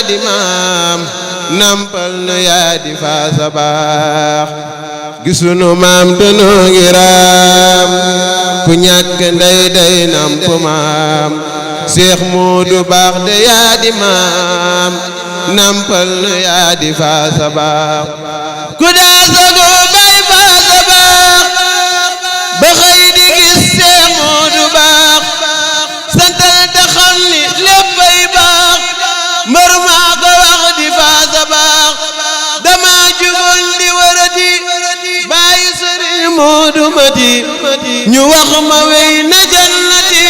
di maam nampal nu yaa di faasa baax gisunu maam danoo ngi raam ku ñàkk ndey day namp maam Seex Moodu baax de yaa di maam nampal nu yaa di faasa baax ku daa sago bay faasa baax ba xëy di gis Seex Moodu baax santal te xam ni léppay baax mbër maa ko wax di faasa baax dama jugoon di warati bàyyi Sëriñ Moodu mati ñu wax ma wey na jannati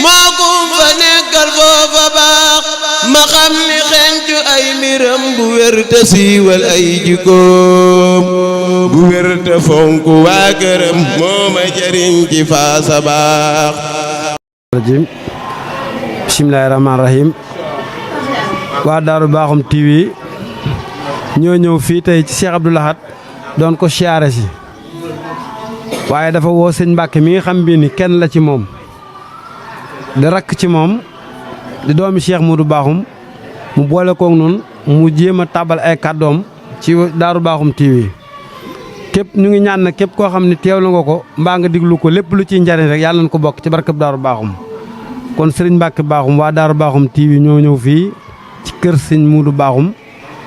moo kum fa nekkal foofa baax ma xam ni xencu ay mbiram bu wér te siiwal ay jikkoom bu wér te fonk waa këram moo ma jëriñ ci faasa baax bismillaahi rahmaani rahiim waa Daaru Bakhoum TV ñoo ñëw fii tey ci Cheikh Abdou Lahad doon ko siyaare si waaye dafa woo sëñ Mbàkke mi nga xam bi ni kenn la ci moom di rakk ci moom di doomi Cheikh Modou Bakhoum mu boole koog noonu mu jéem a tàbbal ay kàddoom ci Daaru Bakhoum TV képp ñu ngi ñaan na képp koo xam ne teewlu nga ko mbaa nga diglu ko lépp lu ciy njariñ rek yàlla na ko bokk ci barkab Daaru Bakhoum kon sëriñ Mbàkke Bakhoum waa Daaru Bakhoum TV ñoo ñëw fii ci kër sëñ Modou Bakhoum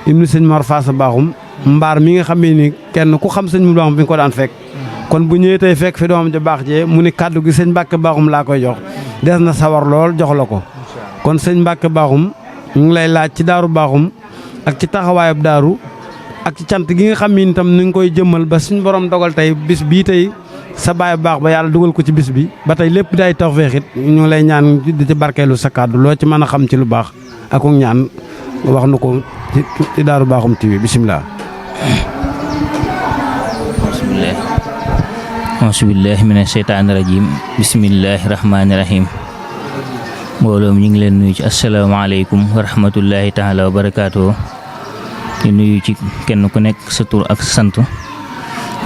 ibnu sëñ Mor Faasa Bakhoum mbaar mi nga xam ne ni kenn ku xam sëñ Modou Bakhoum fi nga ko daan fekk kon bu ñëwee tey fekk fi doomam ja baax jee mu ni kàddu gi sëñ Mbàkke Bakhoum laa koy jox des na sawar lool jox la ko kon sëñ Mbàkke Bakhoum ñu ngi lay laaj ci Daaru Bakhoum ak ci taxawaayub daaru ak ci cant gi nga xam ni itam ni nga koy jëmmal ba suñ borom dogal tey bis bii tey sa baay baax ba yàlla dugal ko ci bis bi ba tey lépp day tawfeex it ñu ngi lay ñaan di ci barkeelu sa kàddu loo ci mën a xam ci lu baax ak ñaan wax nu ko ci Daaru Bakhoum TV bisimilah. auzubillahi mina sheytaani rajim bismillahi rahmaani rahim mbooloo mi ñu ngi leen nuyu ci asalaamaaleykum wa rahmatullahi taala wa barakaatu di nuyu ci kenn ku nekk sa tur ak sa sant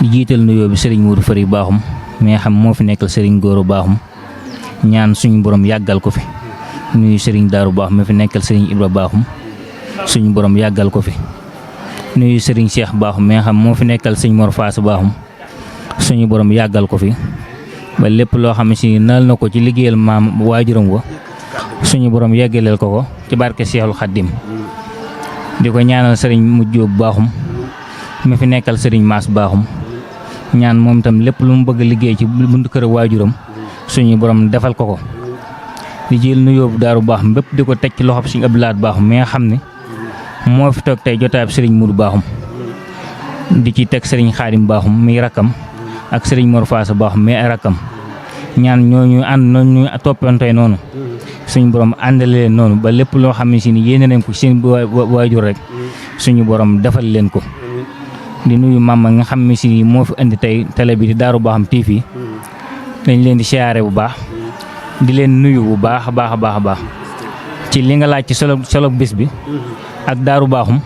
di jiital nuyoo bi Serigne Modou Fari Bakhoum mi nga xam moo fi nekkal Serigne Gora Bakhoum ñaan suñu borom yàggal ko fi nuyu Serigne Darou Bakhoum mi fi nekkal Serigne Ibra Bakhoum suñu borom yàggal ko fi nuyu Serigne Cheikh Bakhoum mi nga xam moo fi nekkal Serigne Mor Faasa Bakhoum suñu borom yàggal ko fi ba lépp loo xam si nal na ko ci liggéeyal maam waajuram wa suñu borom yeggaleel ko ci barke Seexul Xaddim di ko ñaanal sëriñ Mujjoob Bakhoum mi fi nekkal sëriñ Maas Bakhoum ñaan moom itam lépp lu mu bëgg liggéey ci buntu kër waajuram suñu borom defal ko di jël nuyoo bu Daaru Bakhoum bépp di ko teg ci loxob Sëriñ Abdou Lahad Bakhoum mi nga xam ne moo fi toog tey jotaab sëriñ Modou Bakhoum di ci teg sëriñ Xaadim Bakhoum mi rakkam ak sëriñ Mor Faasa Bakhoum mi ay rakkam ñaan ñooñu ànd noonu toppantey noonu suñu borom àndale leen noonu ba lépp loo xam ne si ni yéene nañ ko seen waajur rek suñu borom defal leen ko di nuyu mama nga xam ne si moo fi indi tey télé bi di Daaru Bakhoum TV dañ leen di siyaare bu baax di leen nuyu bu baax a baax a baax a baax ci li nga laaj ci solo bés bi ak Daaru Bakhoum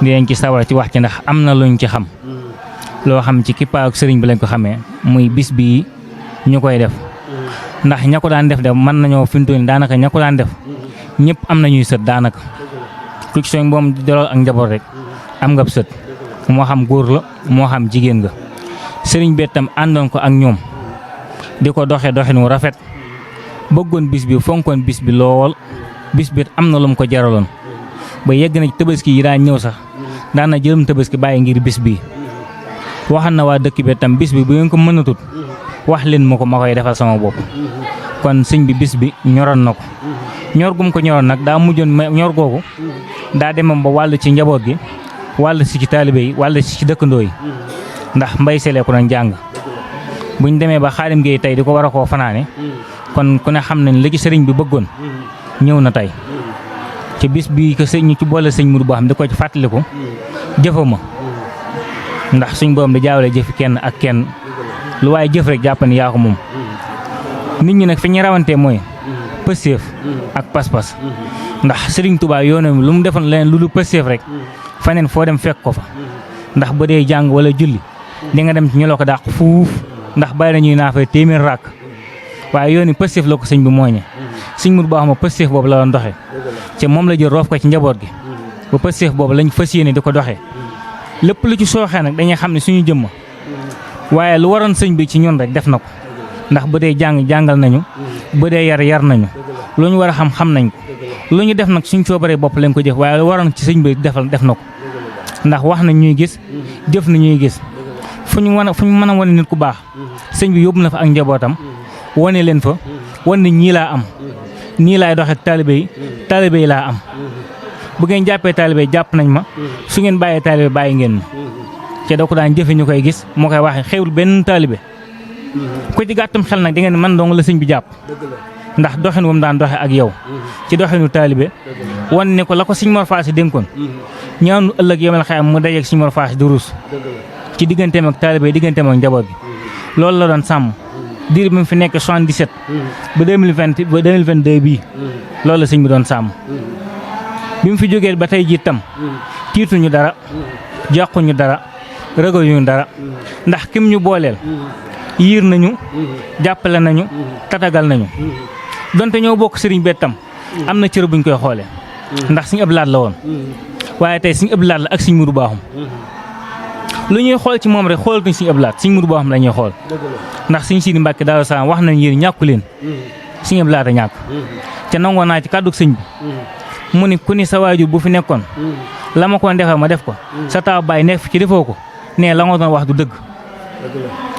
di leen ci sawar ci wax ci ndax am na luñ ci xam loo xam ci kippaa ak sëriñ bi lañ ko xamee muy bis bii ñu koy def ndax ña ko daan def de mën nañoo fintooni daanaka ña ko daan def ñëpp am nañuy sët daanaka ku ci soñ boom dolool ak njaboot rek am nga sët moo xam góor la moo xam jigéen nga sëriñ bi tam àndoon ko ak ñoom di ko doxee doxinu rafet bëggoon bis bi fonkoon bis bi lool bis bi am na lu mu ko jaraloon ba yegg na ci tabaski yi daan ñëw sax daan na jëlum tabaski bàyyi ngir bis bi waxan na waa dëkk bi tam bis bi bu ngeen ko mënatut wax leen ma ko ma koy defal sama bopp kon sëñ bi bis bi ñoroon na ko ñor gum ko ñoroon nag daa mujjoon ñor googu daa demam ba wàll ci njaboot gi wàll si ci taalibe yi wàll si ci dëkkandoo yi ndax mbay selee ko nañ jàng buñ demee ba Xaadim Géey tey di ko war a koo fanaane kon ku ne xam nañ la ci sëriñ bi bëggoon ñëw na tey ci bis bi ko sëñ ñu ci boole sëñ Modou Bakhoum di ko ci fàttaliku jëfama ndax suñ borom di jaawale jëfi kenn ak kenn lu waaye jëf rek jàpp ne yaa ko moom nit ñi nag fi ñu rawantee mooy pësteef ak pas-pas ndax Sëriñ Tuubaa yoonam lu mu defoon leneen lu du pësteef rek faneen foo dem fekk ko fa ndax ba dee jàng wala julli di nga dem ci ñu la ko dàq fuuf ndax bàyyi nañuy naa fay téeméer ràkk waaye yooni pësteef la ko sëñ bi mooñe sëñ Modou Bakhoum pësteef boobu la doon doxee te moom la jël roof ko ci njaboot gi ba pësteef boobu lañ fas yéene di ko doxee lépp lu ci sooxee nag dañuy xam ne suñu jëmm waaye lu waroon sëñ bi ci ñun rek def na ko ndax bu dee jàngal nañu bu dee yar nañu lu ñu war a xam nañ ko lu ñu def nag suñ coobaree bopp lañ ko jëf waaye lu waroon ci sëñ bi def na ko ndax wax na ñuy gis jëf na ñuy gis fu ñu mën a wane nit ku baax sëñ bi yóbbu na fa ak njabootam wane leen fa wane ñii laa am nii laay doxee ak taalibe yi laa am bu ngeen jàppee taalibe yi jàpp nañ ma su ngeen bàyyee taalibe bàyyi ngeen ma te da ko daan jëfe ñu koy gis moo koy waxee xewul benn taalibe ku ci gàttum xel nag di ngeen man dong la sëñ bi jàpp ndax doxin wu mu daan doxe ak yow ci doxinu taalibe wan ne ko la ko sëñ Mor Fass dénkoon ñaanu ëllëg yomal xayam mu dajeeg sëñ Mor Fass di ruus ci digganteem ak taalibe digganteem ak njaboot gi loolu la doon sàmm diir bi mu fi nekk 77 ba 2022 bii loolu la sëñ bi doon sàmm bi mu fi jógee ba tey jii tam tiituñu dara jàquñu dara ragaluñu dara ndax kim ñu booleel yiir nañu jàppale nañu tatagal nañu donte ñoo bokk sëriñ bee tam am na cër buñ koy xoolee ndax suñu ëpp laat la woon waaye tey suñu ëpp laat la ak suñu muru baaxum lu ñuy xool ci moom rek xoolatuñ suñu ëpp laat suñu muru baaxum la ñuy xool ndax suñu Sidi Mbàkke Daaru Salaam wax nañ yéen ñàkku leen suñu ëpp laat a ñàkk te nangoo naa ci kàddu sëñ bi mu ni ku ni sa waajur bu fi nekkoon la ma ko defal ma def ko sa taaw baay nekk fi ci defoo ko nee la nga doon wax du dëgg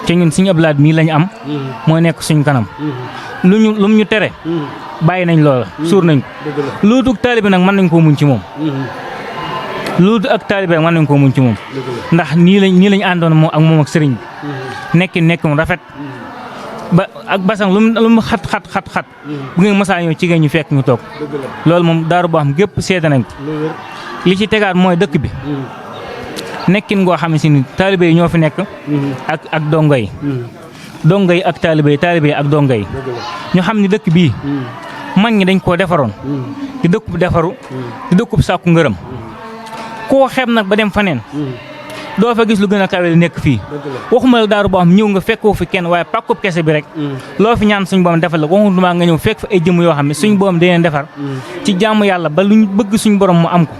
te ñun suñu ëpp laat mii lañu am moo nekk suñu kanam lu mu ñu tere bàyyi nañ loola suur nañ ko luutu ak taalibe nag mën nañ koo muñ ci moom luutu ak taalibe mën nañ koo muñ ci moom ndax nii lañ àndoon moom ak sëriñ bi nekk mu rafet ba ak basang lu mu xat bu ngeen mësaa ñëw ci ngeen ñu fekk ñu toog loolu moom daaru boo xam gépp seeta nañ ko li ci tegaat mooy dëkk bi nekkin ngoo xam ne si ni taalibe yi ñoo fi nekk ak dongo yi dongo yi ak taalibe yi ak dongo yi ñu xam ni dëkk bii mag ñi dañ koo defaroon di dëkkub defaru di dëkkub sàkku ngërëm koo xeeb nag ba dem faneen doo fa gis lu gën a kawe li nekk fii waxuma la daaru boo xam ñëw nga fekkoo fi kenn waaye pàkkub kese bi rek loo fi ñaan suñ boom defal la waxuma nga ñëw fekk fa ay jëmm yoo xam ne suñ boom dañeen defar ci jaamu yàlla ba luñ bëgg suñ borom mu am ko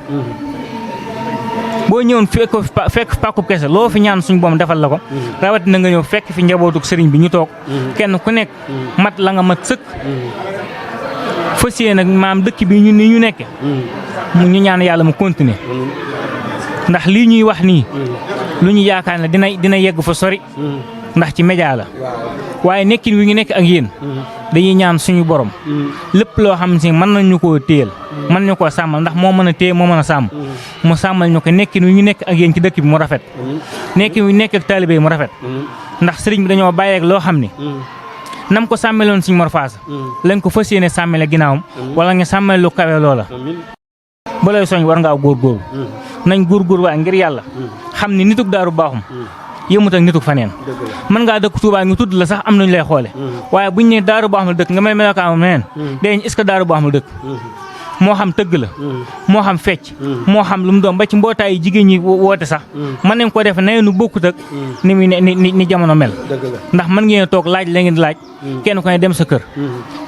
boo ñëwoon fekk pàkkub kese loo fi ñaan suñ boom defal la ko rawatina nga ñëw fekk fi njabootuk sëriñ bi ñu toog kenn ku nekk mat la nga mat sëkk fas yéene nag maam dëkk bi ni ñu nekke mu ñu ñaan yàlla mu continuer ndax lii ñuy wax nii lu ñu yaakaar ne dina yegg fa sori ndax ci média la waaye nekkin wi ngi nekk ak yéen dañuy ñaan suñu borom lépp loo xam si mën nañu koo téyel mën ñu koo sàmmal ndax moo mën a téye moo mën a sàmm mu sàmmal ñu ko nekkin wi ñu nekk ak yéen ci dëkk bi mu rafet nekkin wi nekk ak taalibe yi mu rafet ndax sëriñ bi dañoo bàyyeek loo xam ni nam ko sàmmeloon suñu Mor Fass lañ ko fas yéene sàmmele ginnaawam wala nga sàmmele lu kawe loola ba lay soñ war ngaa góorgóorlu nañ góorgóor waaye ngir yàlla xam ni nituk daaru baaxum yëmut ak nituk faneen mën ngaa dëkk Tuubaa ñu tudd la sax am nañu lay xoole waaye buñ ne daaru baaxum la dëkk nga may melokaan meneen dañ est-ce que daaru baaxum la dëkk moo xam tëgg la moo xam fecc moo xam lu mu doon ba ci mbootaay jigéen ñi woote sax mën nañ ko def nu bokkut ak ni muy ni jamono mel ndax mën ngeen toog laaj la ngeen laaj kenn ko ne dem sa kër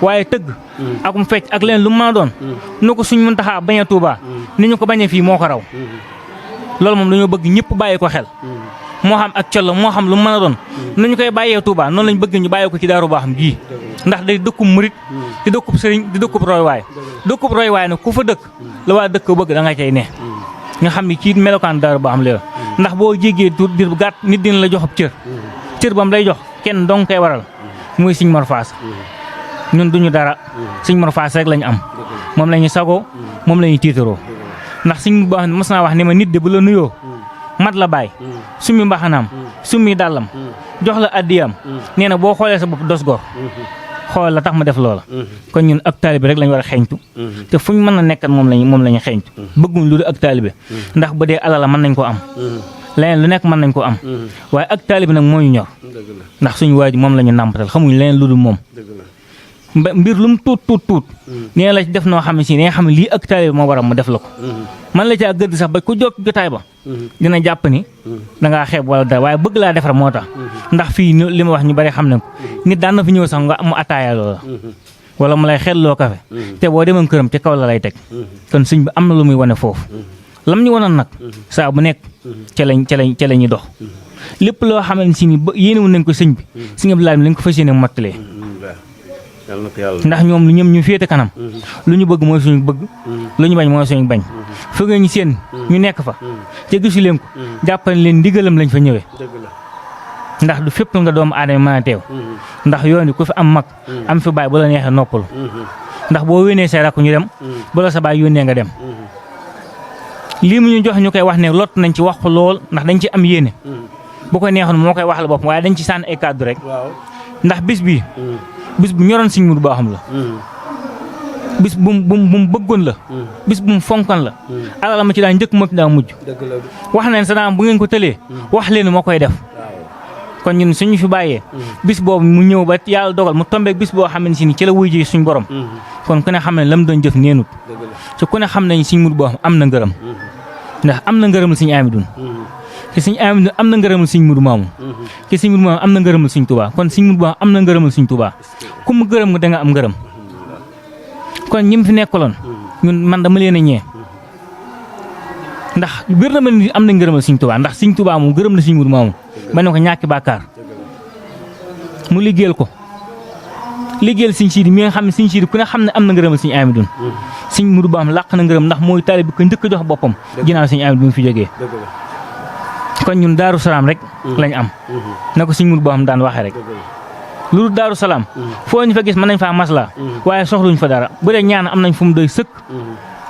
waaye tëgg akum fecc ak leen lu mu mën a doon nu ko suñ mën taxaa bañ a Tuubaa ni ñu ko bañee fii moo ko raw loolu moom dañoo bëgg ñëpp bàyyi ko xel moo xam ak collo moo xam lu mu mën a doon nu ñu koy bàyyee Tuubaa noonu lañ bëgg ñu bàyyi ko ci daaru baaxam gii ndax day dëkkub murit di dëkkub sëriñ di dëkkub roy waay nag ku fa dëkk la waa dëkk bëgg da nga cay ne nga xam ni kii melokaan daaru baaxam la ndax boo jéggee tur dir bu gàtt nit dina la jox ab cër bam lay jox kenn dong koy waral muy Sëñ Mor Fass ñun duñu dara Sëñ Mor Fass rek lañu am moom la ñu sagoo moom la ñu tiitaroo ndax Sëñ boo xam ne mos naa wax ne ma nit de bu la nuyoo mat la bàyyi summi mbaxanaam summi dàllam jox la addiyam nee na boo xoolee sa bopp dos gor xool la tax ma def loola kon ñun ak taalibe rek lañu war a xeeñtu te fuñ mën a nekkat moom lañu xeeñtu bëgguñ lu du ak taalibe ndax ba dee alala mën nañ ko am leneen lu nekk mën nañ ko am waaye ak taalibe nag moo ñu ñor ndax suñu waaj moom la ñu nàmpatal xamuñ leneen lu dul moom mbir lu mu tuut nee la ci def noo xam ne si nga xam ne lii ak taalibe moo waral mu def la ko man la caa gëdd sax ba ku jóg jotaay ba dina jàpp ni dangaa xeeb wala dara waaye bëgg laa defar moo tax ndax fii li ma wax ñu bari xam ne ko nit daan na fi ñëw sax nga mu attaaya loola wala mu lay xelloo kafe te boo demoon këram ca kaw la lay teg kon sëñ bi am na lu muy wane foofu lam ñu wanoon nag saa bu nekk ca la ñuy dox lépp loo xamante si ni yéenewoon nañ ko sëñ bi sëñ Abdou Lahad lañ ko fas yéene mottalee ndax ñoom lu ñëm ñu féete kanam lu ñu bëgg mooy suñu bëgg lu ñu bañ mooy suñu bañ fëgg ñu seen ñu nekk fa te gisu leen ko jàppale leen ndigalam lañ fa ñëwee ndax du fépp nga doomu aadama mën a teew ndax yoon wi ku fi am mag am fi baay bu la neexee noppalu ndax boo wénee say rakk ñu dem bu la sa baay yónnee nga dem lii mu ñu jox ñu koy wax ne lott nañ ci wax ko lool ndax dañ ci am yéene bu ko neexoon moo koy wax la bopp waaye dañ ci sànni ay kàddu rek ndax bis bu ñoroon Sëñ Mudu Baaxum la bis bu mu bëggoon la bis bu mu fonkan la alal ma ci daa njëkk moo ci daa mujj wax nañ sa naam bu ngeen ko tëlee wax leen moo koy def kon ñun suñu fi bàyyee bis boobu mu ñëw ba yàlla dogal mu tombeek bis boo xam ne si ni ci la wuy ji suñ borom kon ku ne xam ne lam doon jëf neenut ci ku ne xam nañ Sëñ Mudu Baaxum am na ngërëm ndax am na ngërëmul Sëñ Amidun te Sëñ Amidun am na ngërëmul Sëñ Mudu Maamun te Sëñ Mudu Maamun am na ngërëmul Sëñ Tuubaa kon Sëñ Mudu Baaxum am na ngërëmul Sëñ Tuubaa ku mu gërëm nga da nga am ngërëm kon ñi mu fi nekkaloon ñun man dama leen a ñee ndax wér na ma ni am na ngërëmal Sëñ Tuubaa ndax Sëñ Tuubaa moom gërëm na Sëñ Mudu Maamun ba ne ko ñàkki bàkkaar mu liggéeyal ko liggéeyal Sëñ Siidi mi nga xam ne Sëñ Siidi ku ne xam ne am na ngërëmal Sëñ Amidun Sëñ Mudu Baaxum làq na ngërëm ndax mooy taalibe bi ko njëkk a jox boppam ginnaaw Sëñ Amidun bi mu fi jógee kon ñun Daaru Salaam rek lañ am na ko Sëñ Mudu Baaxum daan waxee rek lu dul Daaru Salaam foo ñu fa gis mën nañ faa maslaa waaye soxluñ fa dara bu dee ñaan am nañ fu mu doy sëkk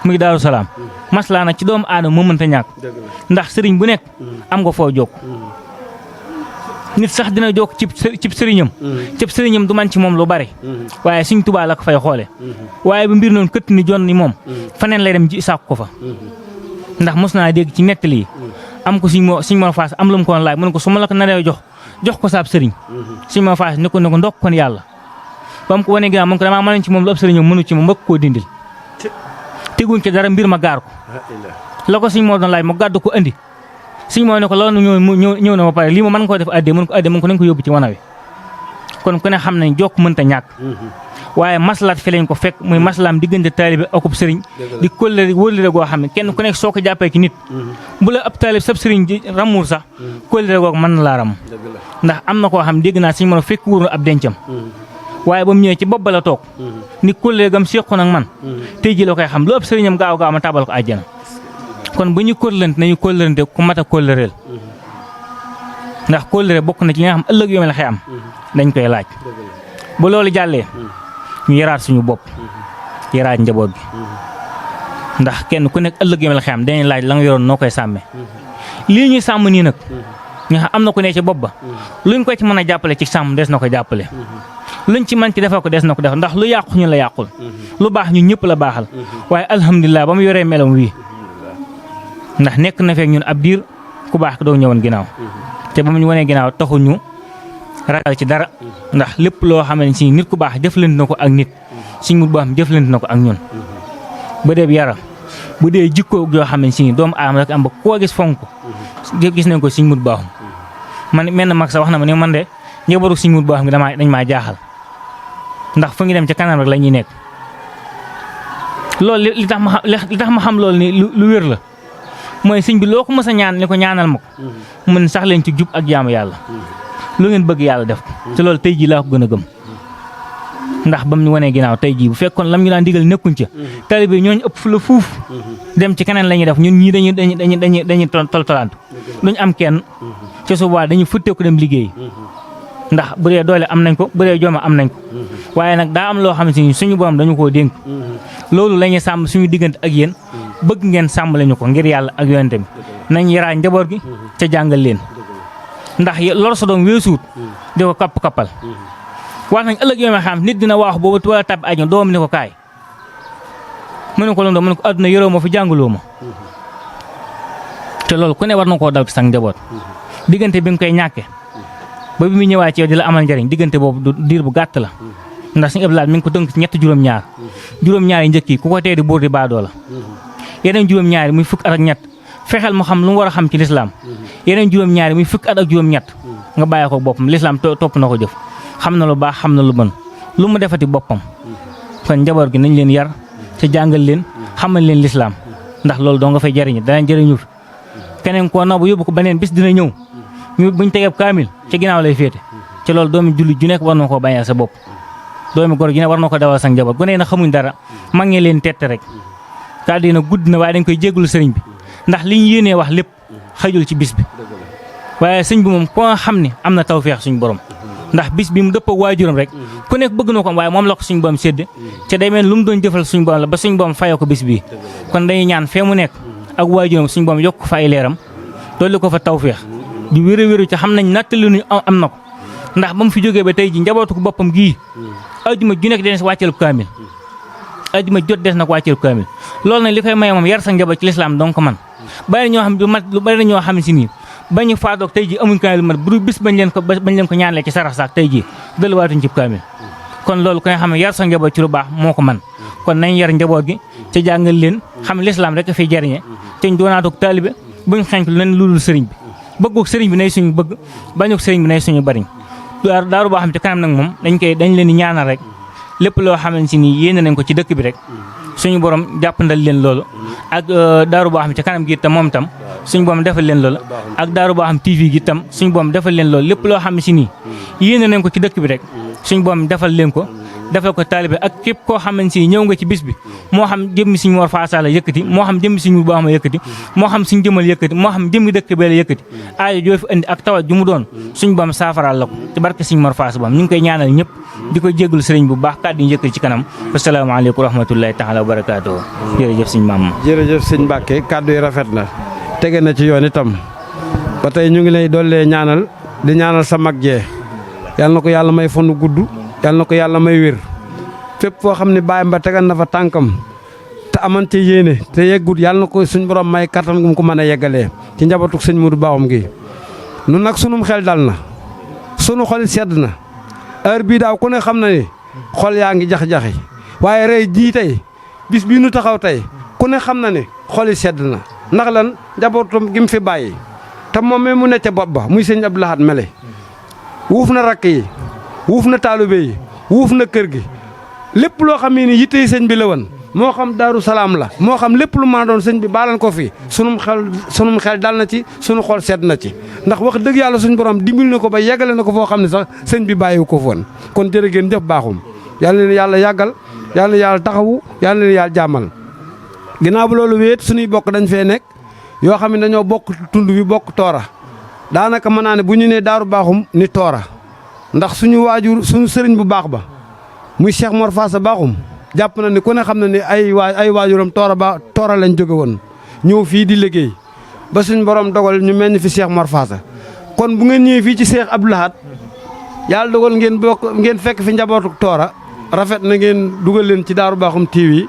muy Daaru Salaam maslaa nag ci doomu aadama moo mënta ñàkk ndax sëriñ bu nekk am nga foo jokk nit sax dina jokk cib sëriñam du man ci moom lu bari waaye Sëñ Tuubaa la ko fay xoole waaye bu mbir noonu këtt ni jon ni moom faneen lay dem ji sàkku ko fa ndax mos naa dégg ci nettali yi am ko Sëñ Mor Faas am lu mu ko laaj mu ne ko su ma la ko naree jox ko saab sëriñ Sëñ Mor Faas ne ko ndokk kon yàlla ba mu ko wanee ginnaaw mu ne ko damaa mënoon ci moom lu ab sëriñam mënu ci moom bëgg koo dindil teguñ ko dara mbir ma gaar ko la ko Sëñ Mor doon laaj mu gàddu ko andi Sëñ Mor ne ko loolu ñëw na ba pare lii ma mën nga koo def addee mën ko addee mën ko nañ ko yóbbu ci wana wi kon ku ne xam nañ jokk mënta ñàkk waaye maslaat fi lañ ko fekk muy maslaam diggante taalibe akub sëriñ di kóllëre wóllëre goo xam ne kenn ku nekk soo ko jàppee ci nit bu la ab taalibe sab sëriñ ji ramuur sax kóllëre googu mën na laa ram ndax am na koo xam dégg naa Sëñ Mor fekk wóor ab dencam waaye ba mu ñëwee ci bopp ba la toog ni kóllëre gam séqoon ak man tey ji la koy xam lu ab sëriñam gaaw ma tabal ko àjjana kon bu ñu kóllërante nañu kóllërante ku mat a kóllëreel ndax kóllëre bokk na ci li nga xam ëllëg yoo mel xëy am dañ koy laaj bu loolu jàllee ñu yaraat suñu bopp yaraat njaboot gi ndax kenn ku nekk ëllëg yoo mel xëy am dañuy laaj la nga yoroon noo koy sàmmee lii ñuy sàmm nii nag nga xam am na ku ne ci bopp ba luñ ko ci mën a jàppale ci sàmm des na ko jàppale luñ ci mën ci defal ko des na ko def ndax lu yàqu ñu la yàqul lu baax ñu ñëpp la baaxal waaye alhamdulilah ba mu yoree melam wii ndax nekk na fekk ñun ab diir ku baax ko doo ñëwoon ginnaaw te ba mu ñu wanee ginnaaw taxu ñu ragal ci dara ndax lépp loo xam ne si nit ku baax jëflante na ko ak nit Sëñ Mudu Baaxum jëflante na ko ak ñun ba dee yaram bu dee jikko yoo xam ne si doomu aadama rek am ba koo gis fonk gis nañ ko Sëñ Mudu Baaxum man mel na mag sax wax na ma ne man de njabootu Sëñ Mudu Baaxum gi dañ maa jaaxal ndax fu ngi dem ca kanam rek la ñuy nekk loolu li tax ma xam loolu ni lu wér la mooy sëñ bi loo ko mës a ñaan ni ko ñaanal ma ko mun sax leen ci jub ak jaamu yàlla lu ngeen bëgg yàlla def ko te loolu tey jii laa ko gën a gëm ndax bam ñu wanee ginnaaw tey jii bu fekkoon lam ñu daan digal nekkuñ ca taalibe yi ñooñu ëpp fu la fuuf dem ci keneen la ñuy def ñun ñii dañuy toltolantu duñ am kenn ci suba dañuy futteeku dem liggéey ndax bu dee doole am nañ ko bu dee jooma am nañ ko waaye nag daa am loo xam ne suñu borom dañu koo dénk loolu la ñuy sàmm suñu diggante ak yéen bëgg ngeen sàmm lañu ko ngir yàlla ak yonente bi nañ yaraa njaboot gi ca jàngal leen ndax lor sa doom weesuut di ko kapp-kappal wax nañ ëllëg yoo xam nit dina wax boobu wala tab ajo doom ni ko kaay mu ne ko loolu mu ne ko adduna yoroo ma fi jàngaloo ma te loolu ku ne war na koo daw ci sang njaboot diggante bi nga koy ñàkke ba bi muy ñëwaat ci yow di la amal njariñ diggante boobu diir bu gàtt la ndax Sëñ Abdou Lahad mi ngi ko tënk ci ñett juróom-ñaar juróom-ñaar yi njëkk yi ku ko tee di buur di baadoo la yeneen juróom-ñaar yi muy fukk at ak ñett fexeel mu xam lu mu war a xam ci lislaam yeneen juróom-ñaar yi muy fukk at ak juróom-ñett nga bàyyi ko boppam lislaam topp na ko jëf xam na lu baax xam na lu mën lu mu defati boppam kon njaboot gi nañ leen yar te jàngal leen xamal leen lislaam ndax loolu doo nga fay jariñu danañ jëriñu fi keneen koo naw bu yóbbu ko beneen bis dina ñëw ñu buñ tegeb kaamil ci ginnaaw lay féete ci loolu doomi jullit ju nekk war na koo bañal sa bopp doomi góor ju nekk war na ko dawal sa njaboot gone yi nag xamuñ dara mag ñi leen tette rek kàddu yi nag gudd na waaye dañ koy jéggulu sëriñ bi ndax liñ yéenee wax lépp xajul ci bis bi waaye sëñ bi moom koo xam ne am na tawfeex suñu borom ndax bis bi mu dëpp ak waajuram rek ku nekk bëgg na ko am waaye moom la ko suñu borom sédd te day mel lu mu doon jëfal suñu borom la ba suñu borom fayoo ko bis bii kon dañuy ñaan fee mu nekk ak waajuram suñu borom yokk fa ay leeram dolli ko fa tawfeex di wéru ci xam nañ nattali nu am na ko ndax ba mu fi jógee ba tey ji njabootu ko boppam gii ajuma ju nekk des wàcceel ko kaamil ajuma jot des na ko wàcceel ko kaamil loolu nag li koy maye moom yar sa njaboot ci lislaam donc man bari ñoo xam du mat lu bari ñoo xam si nii bañu faatoog tey ji amuñ kaamil mat bu bis bañ leen ko ñaanlee ci sarax saak tey ji delluwaatuñ ci kaamil kon loolu ko nga xam ne yar sa njaboot ci lu baax moo ko man kon nañ yar njaboot gi ca jàngal leen xam lislaam rek a fiy jariñe te ñu doonaatoog taalibe buñ xenk lu leen ludul sëriñ bi bëgguk sëriñ bi nay suñu bëgg bañuk sëriñ bi nay suñu bariñ daaru boo xam ci kanam nag moom dañ leen di ñaanal rek lépp loo xamante si nii yéene nañ ko ci dëkk bi rek suñu borom jàppandal leen loolu ak daaru boo xam ci kanam gi itam moom itam suñu borom defal leen loolu ak daaru boo xam TV gi itam suñu borom defal leen loolu lépp loo xam si nii yéene nañ ko ci dëkk bi rek suñu borom defal leen ko defal ko taalibe ak képp koo xamante si ñëw nga ci bis bi moo xam jëmmi suñu Mor Faasa la yëkkati moo xam jëmmi suñu boo xam yëkkati moo xam suñu jëmal yëkkati moo xam jëmmi dëkk bee la yëkkati aajo joo fi indi ak tawat ju mu doon suñu borom saafaraal la ko ci barke suñu Mor Faasa bam ñu ngi koy ñaanal ñëpp di ko jégalu sëriñ bu baax kàddu yi yëkkati ci kanam asalaamaaleykum wa rahmatullahi taala wa barakaatuh jërëjëf sëñ maam jërëjëf sëñ Mbàkke kàddu yi rafet na tege na ci yoon itam ba tey ñu ngi lay dollee ñaanal di ñaanal sa mag jee yal na ko yàlla may fanu gudd yal na ko yàlla may wér fépp foo xam ne bàyyam ba tegal na fa tànkam te amante yéene te yeggut yàlla na ko suñ borom may kattan gu mu ko mën a yeggalee ci njabootu sëñ Modou Bakhoum gi nun nag sunum xel dal na sunu xol sedd na heure bii daaw ku ne xam na ni xol yaa ngi jax-jaxi waaye rey jii tey bis bii nu taxaw tey ku ne xam na ne xol yi sedd na ndax lan njabootum gi mu fi bàyyi te moom mi mu ne ca bopp ba muy sëñ Abdou Lahad Mele wuuf na rakk yi wuuf na taalibe yi wuuf na kër gi lépp loo xam ne ni yittey sëñ bi la woon moo xam Daaru Salaam la moo xam lépp lu ma doon sëñ bi baalan ko fi sunum xel dal na ci sunu xol sedd na ci ndax wax dëgg yàlla suñu borom dimbil na ko ba yeggale na ko foo xam ne sax sëñ bi bàyyiwu ko foon kon jërë ngeen jëf Bakhoum yàlla leen yàlla yàggal yàlla leen yàlla taxawu yàlla leen yàlla jàmmal ginnaaw bu loolu wéet suñuy bokk dañ fee nekk yoo xam ne dañoo bokk tund wi bokk toora daanaka mën naa ne bu ñu nee Daaru Bakhoum ni toora ndax suñu waajur suñu sëriñ bu baax ba muy Cheikh Mor Faasa Bakhoum jàpp na ni ku ne xam na ni ay waajuram toora lañ jóge woon ñëw fii di liggéey ba suñ borom dogal ñu mel ni fi Cheikh Mor Faasa kon bu ngeen ñëwee fii ci Cheikh Abdou Lahad yàlla dogal ngeen fekk fi njabootu toora rafet na ngeen dugal leen ci Daaru Bakhoum TV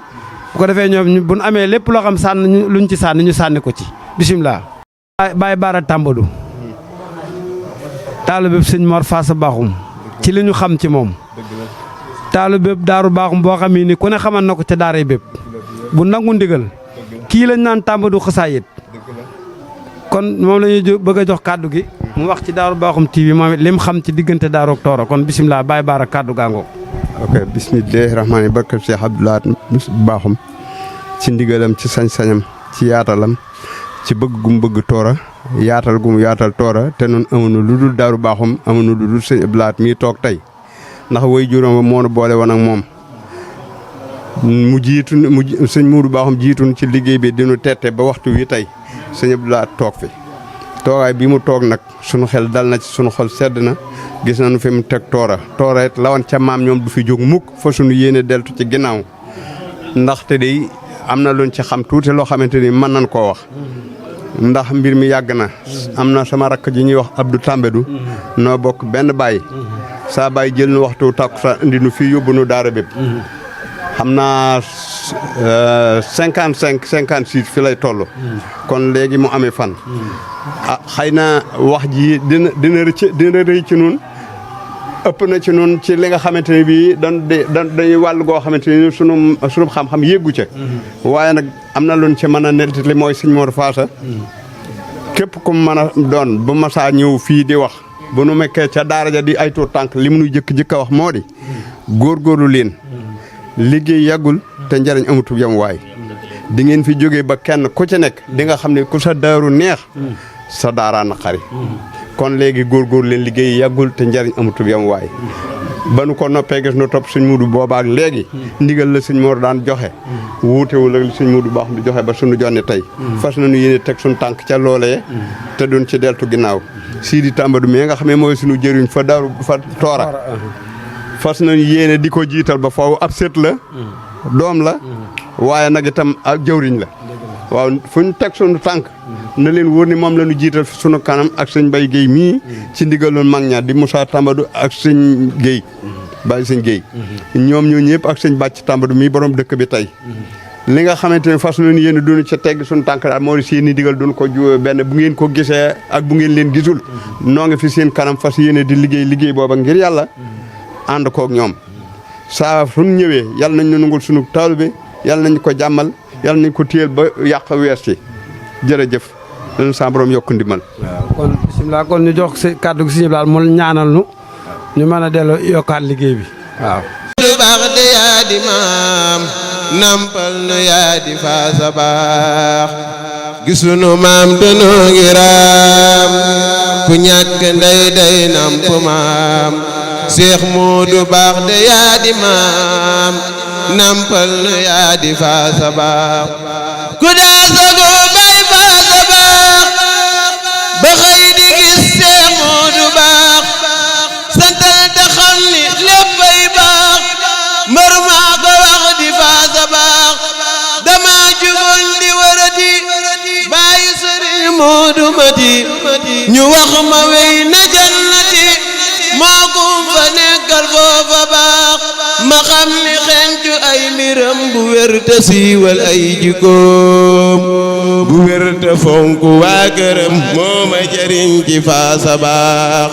bu ko defee ñoom bu ñu amee lépp loo xam sànni luñ ci sànni ñu sànni ko ci bisimilah. Baye Bara Tambadou taalibe sëñ Mor Faasa Bakhoum ci li ñu xam ci moom taalibe Daaru Bakhoum boo xam ni ku ne xamal na ko ca daara bépp bu nangu ndigal kii lañ naan Tambadou xasaayit kon moom la ñuy bëgg a jox kàddu gi mu wax ci Daaru Bakhoum TV moom it lim xam ci diggante Daaru ak Toora kon bisimilah Baye Bara kàddu gaangoo. ok bisimilahi rahmaani barkat Cheikh Abdou Lahad Bakhoum ci ndigalam ci sañ-sañam ci yaatalam ci bëgg gum bëgg Toora yaatal gum yaatal Toora te nun amuñu lu dul Daaru Bakhoum amuñu lu dul sëñ Abdou Lahad mii toog tey ndax way juróom moo nu boole woon ak moom mu sëñ Modou Bakhoum jiitun ci liggéey bi dinu tette ba waxtu wi tey sëñ Abdou Lahad toog fi toogaay bi mu toog nag sunu xel dal na ci sunu xol sedd na gis nañu fi mu teg Toora it lawan ca maam ñoom du fi jóg mukk fa sunu yéene deltu ci ginnaaw ndaxte de am na luñ ci xam tuuti loo xamante ni mën nañ koo wax ndax mbir mi yàgg na am na sama rakk ji ñuy wax Abdou Tambadou noo bokk benn baay saa baay jël nu waxtu takku sa indi nu fii yóbbu nu daara bépp xam naa 55 56 fi lay toll kon léegi mu amee fan ah xëy na wax ji dina rëy ci nun ëpp na ci nun ci li nga xamante ne bii dañuy wàll goo xamante ni sunu xam-xam yéggu ca waaye nag am na luñ ci mën a nettali mooy sëñ Mor Faasa képp ku mën a doon bu masaa ñëw fii di wax bu nu mekkee ca daara ja di ay tuut tànk li mu nu jëkk a wax moo di góorgóorlu leen liggéey yàggul te njariñ amatul yam waay di ngeen fi jógee ba kenn ku ci nekk di nga xam ne ku sa daaru neex sa daaraa naqari kon léegi góorgóor leen liggéey yàggul te njariñ amatul yam waay ba nu ko noppee gis nu topp sëñ Mudu boobaak léegi ndigal la sëñ Mor daan joxe wuutewul ak sëñ Mudu baax di joxe ba suñu jonne tey fas nañu yéene teg suñu tànk ca loolee te duñ ci deltu ginnaaw Sidi Tambadou mi nga xam ne mooy suñu jëriñ fa daaru fa toora fas nañu yéene di ko jiital ba faw ab sët la doom la waaye nag itam ak jëwriñ la waaw fu ñu teg suñu tànk na leen wóor ni moom la ñu jiital suñu kanam ak sëñ Bay Géey mii ci ndigaloon mag ñaar di Moussa Tambadou ak sëñ Géey Baye sëñ Géey ñoom ñoo ñëpp ak sëñ Bàcc Tambadou mii borom dëkk bi tey li nga xamante ne fas nañu yéene duñu ca tegg suñu tànk daal moo di seen i digal duñ ko ju benn bu ngeen ko gisee ak bu ngeen leen gisul noo ngi fi seen kanam fas yéene di liggéey booba ngir yàlla ànd koog ñoom saa suñ ñëwee yàlla nañ ñu nungul suñu taalibe yàlla nañ ko jàmmal yàlla nañ ko téyel ba yàq wees ci jërëjëf leen sa borom yokk ndimbal kon bisimilah kon ñu jox si kàddu gi si daal mu ñaanal ñu mën a delloo yokkaat liggéey bi waaw. du baax de yaa di maam nampal nu yaa di faasa baax gisunu maam danoo ngi raam ku ñàkk ndey day namp maam Seex Moodu baax de yaa di maam nampal nu yaa di faasa baax ku daa sago bay faasa baax ba xëy di gis Seex Moodu baax santal te xam ni léppay baax mbër maa ko wax di faasa baax dama jugoon di warati bàyyi Sëriñ Moodu Mati ñu wax ma wey na jannati moo kum fa nekkal foofa baax ma xam ni xencu ay mbiram bu wér te siiwal ay jikkoom bu wér te fonk waa këram moo ma jëriñ ci faasa baax